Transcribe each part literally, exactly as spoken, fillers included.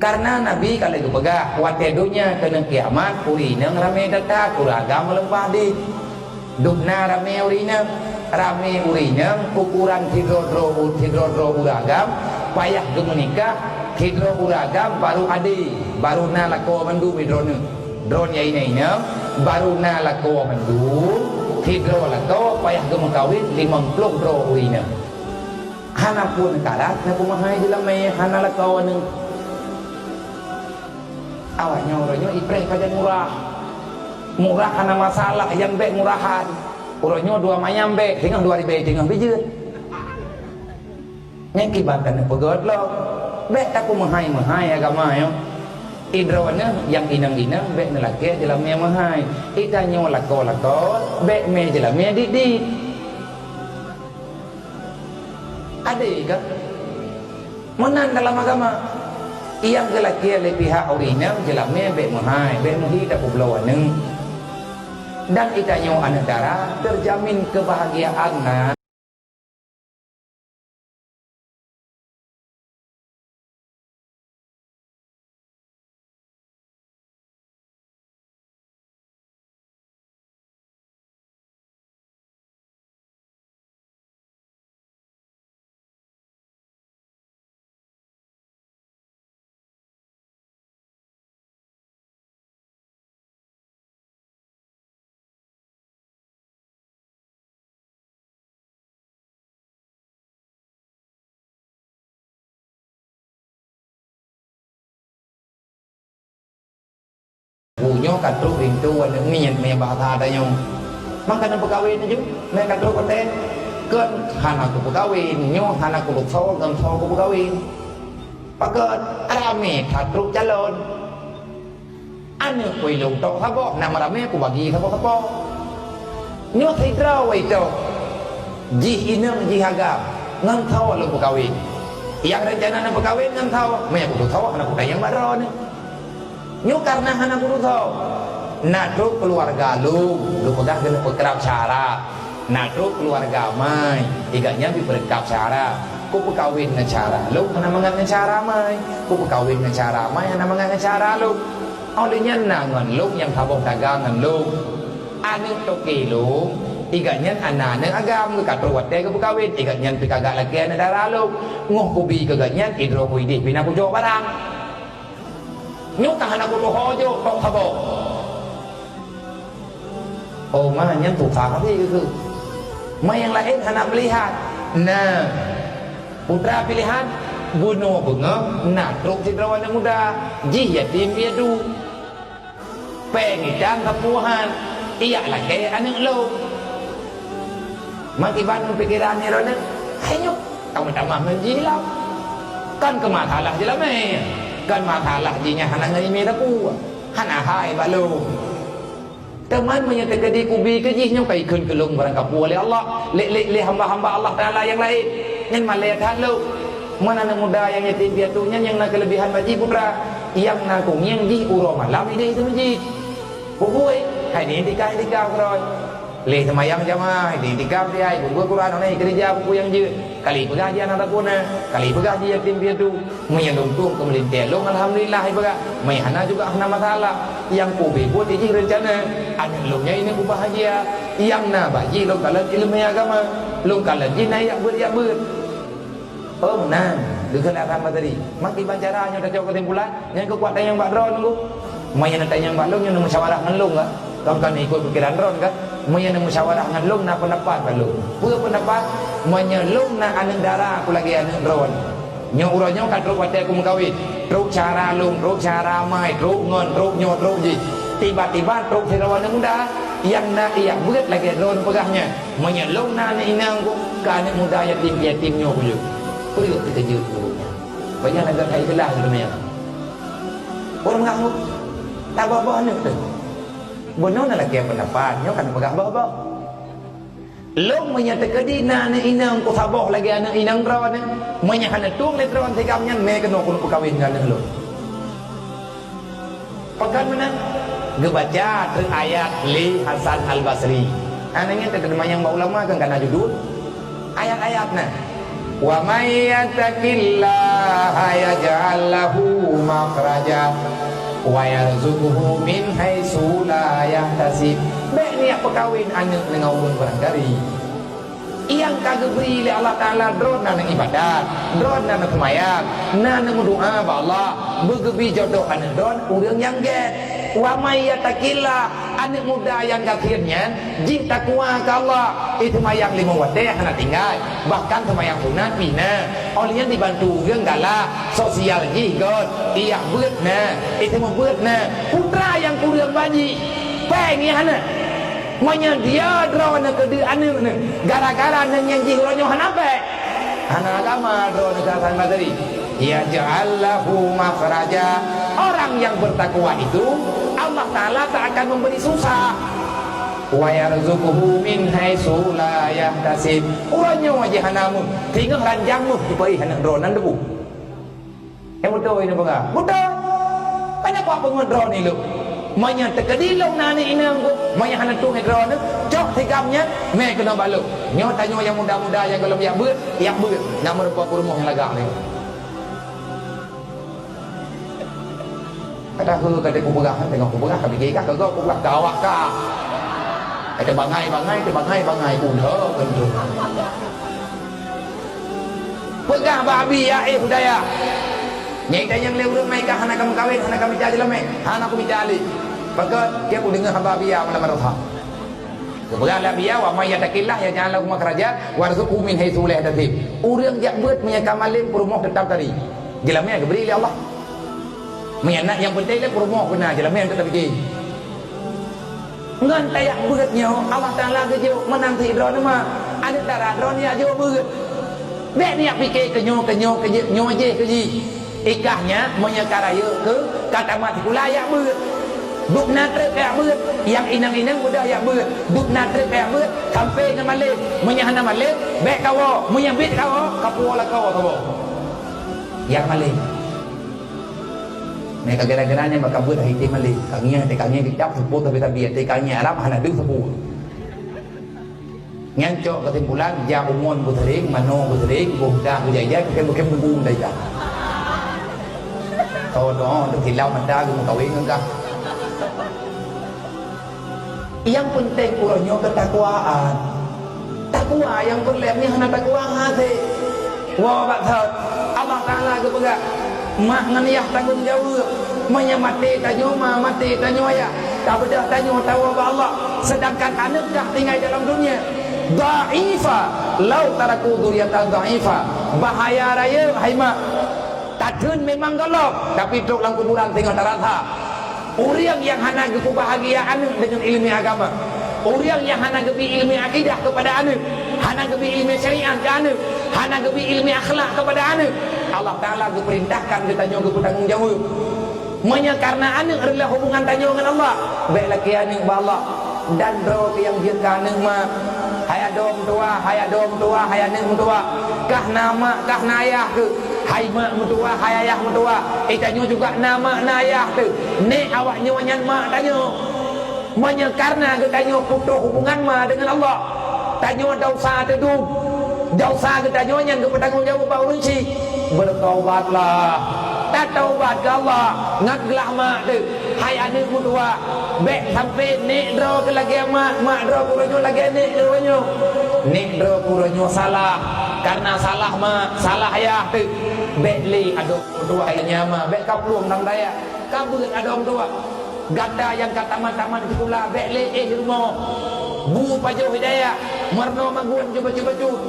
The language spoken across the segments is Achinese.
Kareuna Nabi ka lheueh geupeugah, watée donya keuneuk kiamat, ureuëng inong ramé that-that, ureuëng agam meulimpah deh. Dum na ramé ureuëng inong, ramé ureuëng inong ukuran sidroe-droe, sidroe-droe ureuëng agam payah geumeunikah, sidroe ureuëng agam barô adé, barô na lakoe mandum droeneueh. Droeneueh nyang inong-inong, barô na lakoe mandum, sidroe lakoe payah geumeukawen limong ploh droe ureuëng inong. Hana peue neukarat, na peue meuhai jeulamé, hana lakoe aneuëk. Awaknyoe uroe nyoe ipreh pajan murah. Murah hana masalah, nyang bék murahan. Uroe nyoe dua manyam bék, teungoh dua ribée teungoh bijeuet. Nyang kiban ka neupeugét lom, bék tapeumeuhai-meuhai agama nyoe. Idroeneueh nyang inong-inong bék neulakée jeulamé meuhai. Itanyoe lakoe-lakoe bék mé jeulamé diet-diet. Adé ka? Meunan dalam agama. Nyang geulakée lé pihak ureuëng inong jeulamé bék meuhai, bék meuhi tapeubloe aneuëk. Dan itanyoe aneuëk dara teujamin keubahagiaan na. Bunoe ka trok rinto aneuëk miet, meunan bahasa tanyoe. Maka na peukawen ju, meunan ka trok watée. Kon hana kupeukawen, nyoe hana kuluksoe, ngon soe kupeukawen. Pakon ramé that trok calon. Aneuëk kuilong tok saboh, na meuramé kubagi saboh-saboh. Nyoe sidroe wai tok. Jih inong jih agam, ngon soe lôn peukawen. Nyang rencana na peukawen ngon soe, meunan kusoe hana kutanyong bak droeneueh. Nyoe kareuna hana kusoe. Na trok keuluwarga lôn, lôn peugah keuneuk peukrab syara. Na trok keuluwarga amai, igak nyan pih peureukab syara. Kupeukawen ngon syara lôn hana mangat ngon syara amai. Kupeukawen ngon syara amai hana mangat ngon syara lôn. Óh lheueh nyan na ngon lôn nyang saboh dagang ngon lôn. Aneuëk toke lôn, igak nyan ana aneuëk agam geuh ka trok watée geupeukawen, igak nyan pih ka gak lakée aneuëk dara lôn. Ngoh kubi keu gak nyan, idroe kuideh pih na kujok barang. Nyoe ka hana kutuho jok tok saboh. Oh, ma nyan susah até keu. Ma nyang laén hana pilihan. Nah, putra pilihan, bunoe beungoh na trok sidroe aneuëk muda, jih yatim piatu. Péng itam sapuhan, ijak lakée aneuëk lôn. Makiban pikeran nyoe droeneueh, hai nyoe, tamah-tamah ngon jih lom. Kan keu masalah jeulamé, kan masalah jih nyan hana ngon imé sapeue, hana hai bak lôn. Teuma meunyoe teukeudi kubi keu jih nyoe ka ikheun keu lôn barangkapeue lé Allah, lé, lé, lé hamba-hamba Allah Taala nyang laén, nyan malée that lôn. Meunan aneuëk muda nyang yatim piatu nyan nyang na keuleubihan bak jih putra, nyang na kungieng jih uroe malam ideh i meuseujid. Peue buet? Hai ni itikaf-itikaf keudroe. Lé seumayang jamaah, hai ni itikaf di hai, buet Quran, hana keureuja peue-peue nyang jeuet. Kali peugah jih hana sapeue na, kali peugah jih yatim piatu. Meunyoe lôn tueng keu meulintée lôn, alhamdulillah, hai peugah. Meunyoe hana juga hana masalah. Nyang kubé buet jih reuncana. Aneuëk lôn nyan inong kubahgia. Nyang na bak jih lôn kalon ileumèe agama. Lôn kalon jih na yak beuet-yak beuet. Oh, meunan, geukheun lé Hasan Basri. Makiban cara nyoe tacok keusimpulan, nyan keuh kuat tanyong bak droeneuh. Meunyoe neutanyong bak lôn, nyoe neumusyawarah ngon lôn ka? Kon ka ikot pikeran droeneuh ka? Meunyoe neumusyawarah ngon lôn, na peundapat bak lôn. Peue peundapat? Meunyoe lôn na aneuëk dara ku lagée aneuëk droeneuh. Nyoe uroe nyoe ka trok watée kumeukawen. Trok syara lôn, trok syara amai, trok ngon, trok nyoe, trok jih. Tiba-tiba trok sidroe aneuëk muda, nyang na yak beuet lagée droeneuh peugah nyan. Meunyoe lôn na aneuëk inong ku, ka aneuëk muda yatim-yatim nyoe ku jeuet. Peue teukeujot gurèe nyan. Banyak lagak that ikhlas geuteumèe. Ureuëng mengaku, tabah-bah aneuëk teuh. Bunoe na lakée peundapat, nyoe kan peugah bah-bah. Lôn meunyoe teukeudi na aneuëk inong ku saboh lagée aneuëk inong droeneuh, meunyoe hana tueng lé droeneuh sigam nyan, mé keunoe keuneuk peukawen ngon aneuëk lôn. Pakon meunan? Geubaca treuk ayat lé Hasan Al-Basri. Aneuëk nyan teuteumanyong bak ulama kan kana judul. Ayat-ayat na. "Wa may yattaqillaha yaj'al lahu makhraja wa yarzuqhu min haitsu la yahtasib. Bèk neujak peukawen aneuk deungon ureueng barangkari. Nyang ka geubri lé Allah Taala, droeneuh na ibadat, droeneuh na seumayang, na neumeudoa bak Allah, beugeubri jodoh aneuk droeneuh ureueng nyang gèt. Wa may yattaqillah, aneuk muda nyang gasien nyan jih takwa keu Allah, eh, seumayang limong watèe hana tinggai, bahkan seumayang sunat pih na. Óh lheueh nyan dibantu ureueng galak, sosial jih göt, ijak beuet na, eh, seumeubeuet na. Putra nyang kureueng baji, pèng nyang hana. Meunyoe dia droeneuh keudeuh aneuk neuh, gara-gara nyan jih uroe nyoe hana bèk. Hana agama droeneuh keu Hasan Basri. Yaj'al lahu makhraja. Orang yang bertakwa itu, Allah Taala tak akan memberi susah. Wa yarzuqhu min haitsu la yahtasib. Uroe nyoe jih hana meuh, singoh ranjang meuh jipaih aneuk droeneuh debu. Eh, beutôi ni peugah. Beutôi. Banyak kuat peungeut droeneuh ilok. Meunyoe teukeudi lôn na aneuk inong ku, meunyoe hana tueng droeneuh, cok sigam nyan, mè keunoe bak lôn. Nyoe tanyoe nyang muda-muda nyang gohlom ijak beuet, ijak beuet. Nyang meureumpok peurumoh nyang lagak ni. Kata, "Heu, kata kupeugah, tengok kupeugah, ka bigé kah, keu gob kupeugah, ka awak kah." Kata, "Bangai, bangai, kata, bangai, bangai, udah, kata." Peugah bak Abi, "Ya, eh, Hudayah. Nyang tanyong lé ureueng mai kah hana ka meukawen, hana ka mita jeulamé, hana kumita lé." Pakon, tiep kudeungoe haba Abi ya malam Raha. Geupeugah lé Abi ya, "Wa may yattaqillah yaj'al lahu makhraja wa yarzuqhu min haitsu la yahtasib." Ureueng jak beuet meunyo ka malém peurumoh teutap tari. Jeulamé geubri lé Allah. Meunyo na nyang peunteng lé peurumoh beuna, jeulamé teutap bigé. Ngon tajak beuet nyoe, Allah Taala geujok meunan sidroe teuma. Aneuk dara droeneuh jak jok beuet. Bèk neujak pike keu nyoe, keu nyoe, keu jih, nyoe jih keu jih. Ikah nyan, meunyoe ka rayeuk keu, ka tamat sikula jak beuet. Dub na treuk jak beuet. Nyang inong-inong beudôh jak beuet. Dub na treuk jak beuet, sampoe ngon malém. Meunyoe hana malém, bèk kawoe. Meunyoe bit kawoe, kapuwoe lakoe saboh. Nyang malém. Meuka gara-gara nyan maka beuet hai teuh malém. Ka ngieng, teuka ngieng kitab seupôt sabe-sabe, teuka ngieng Arab hana deuh seupôt. Nyan cok keusimpulan, jak umon beuseuring, manoe beuseuring, boh da beujai-jai, bukén-bukén bubu meudaika. Tho doh, teukilau mata geumeukawen ngon kah. Nyang peunteng uroe nyoe keutakwaan. Takwa nyang peureulèe, meunyoe hana takwa hase. Woe bak thot, Allah Taala geupeugah, mak ngon yah tanggong jaweueb. Meunyoe maté tanyoe ma, maté tanyoe yah, tabeudôh tanyoe tawoe bak Allah, seudangkan aneuk kah tinggai dalam dunia. Dha'ifa, lau taraku dzurriatan dha'ifa. Bahaya rayeuk hai mak. Tatheun memang gohlom, tapi trok lam kuburan singoh tarasa. Ureueng nyang hana geupeubahagia aneuk deungon ileumèe agama, ureueng nyang hana geubri ileumèe akidah keupada aneuk, hana geubri ileumèe syariat keu aneuk, hana geubri ileumèe akhlak keupada aneuk, Allah Taala geupeurintahkan geutanyoe geupeutanggong jaweueb. Meunyoe kareuna aneuk reuloh hubungan tanyoe ngon Allah, bèk lakèe aneuk bak Allah. Dan droe keuh nyang jeuet keu aneuk mak. Hai adoe meutuwah, hai adoe meutuwah, hai aneuk meutuwah. Kah na mak, kah na ayah keuh. Hai mak meutuwah, hai ayah meutuwah. Eh, tanyoe juga na mak, na ayah teuh. Nèk awak nyoe nyan mak tanyoe. Meunyoe kareuna geutanyoe putôh hubungan ma deungon Allah, tanyoe desya teudum. Desya geutanyoe nyan geupeutanggong jaweueb bak ureueng chik. Beutaubatlah. Tataubat keu Allah ngon glah mak teuh. Hai aneuk meutuwah, bèk sampoe nèk droe keuh lagèe mak, mak droe keuh uroe nyoe lagèe nèk keuh uroe nyoe. Nèk droe keuh uroe nyoe salah, kareuna salah mak, salah ayah teuh. Bèk lé adoe meutuwah hai nyan ma, bèk kaplueng lam dayah. Ka beuet adoe meutuwah. Gata nyang ka tamat-tamat sikula, bèk lé éh rumoh. Bu pajoh hidayah, meurunoe magun jeuet bacut-bacut.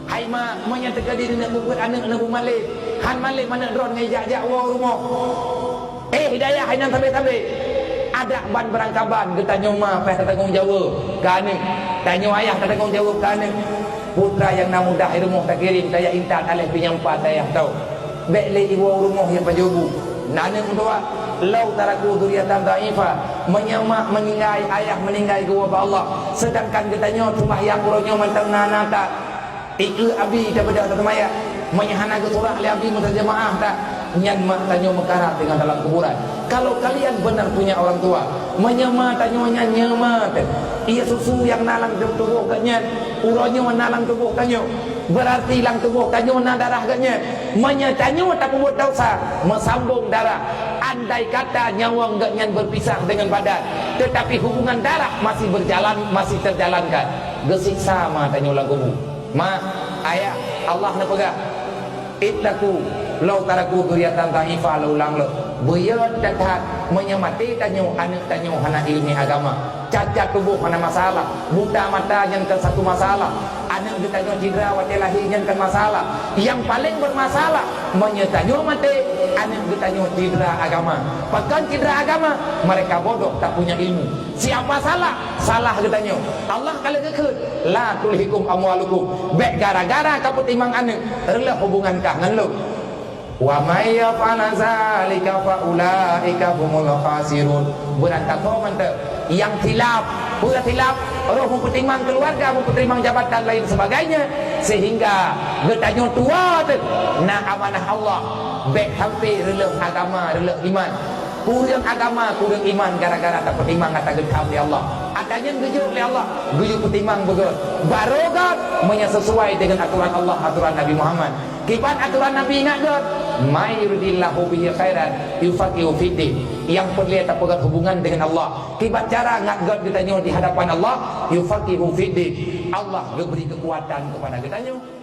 Hai mak, meunyoe teukeudi neuneuk peubuet aneuk neubu malém, han malém aneuk droe ngon jak-jak woe rumoh. Eh, hidayah hai nan sabe-sabe. Adak ban beurangkaban geutanyoe ma payah tatanggong jaweueb keu aneuk. Tanyoe ayah tatanggong jaweueb keu aneuk. Putra nyang na mudah i rumoh takirém, tajak intat aléh pinyang pat tajak tôh. Bèk lé iwoe u rumoh nyang pajoh bu. Aneuk meutuwah, "Lau taraku dzurriatan dha'ifa." Meunyoe mak meuninggai, ayah meuninggai geuwoe bak Allah, seudangkan geutanyoe seumahyang uroe nyoe mantong na-na that. Ikeu abi tabeudôh taseumayang. Meunyoe hana geusurak lé abi meutajeumaah that, nyan mak tanyoe meukarat teungoh dalam kuburan. Kalau kalian benar punya orang tua, meunyoe ma tanyoe nyan nyoe ma teuh, ie susu nyang na lam tuboh geuh nyan, uroe nyoe na lam tuboh tanyoe. Berarti lam tuboh tanyoe na darah geuh nyan. Meunyoe tanyoe tapeubuet desya, meusambong darah. Andai kata nyawöng geuh nyan berpisah dengan badan, tetapi hubungan darah masih berjalan, masih terjalankan, geusiksa ma tanyoe lam kubu. Ma, ayah, Allah neupeugah, "Ittaqu law taraku dzurriyyatan dha'ifatan," lôn ulang lom. Beuyôt that-that, meunyoe maté tanyoe, aneuk tanyoe hana ileumèe agama. Cacat tuboh hana masalah, buta mata nyan kon satu masalah. Aneuk geutanyoe cidra watèe lahé nyan kon masalah. Nyang paleng bermasalah, meunyoe tanyoe maté, aneuk geutanyoe cidra agama. Pakon cidra agama? Mereka bodoh, tak punya ilmu. Siapa salah? Salah geutanyoe. Allah ka lheueh geukheun, "La tulhikum amwalukum." Bèk gara-gara kapeutimang aneuk, reuloh hubungan kah ngon lôn. "Wa may yaf'al dzalika fa ulaika humul khasirun." Beurangkat ho mantong nyang khilaf, peue khilaf, roh meupeutimang keuluwarga, meupeutimang jabatan lain sebagainya, sehingga geutanyoe tuwoe teuh na amanah Allah, bèk sampoe reuloh agama, reuloh iman. Kureueng agama, kureueng iman gara-gara tapeutimang ata geutam lé Allah. Ata nyan geujok lé Allah, geuyue peutimang beugöt. Barô göt meunyoe sesuai dengan aturan Allah, aturan Nabi Muhammad. Kiban aturan Nabi ingat göt, "May yuridillahu bihi khairan yufaqihu fiddin." Nyang peureulèe tapeugöt hubungan dengan Allah. Kiban cara ngat göt geutanyoe di hadapan Allah, yufaqihu fiddin. Allah geubri keukuatan kepada geutanyoe.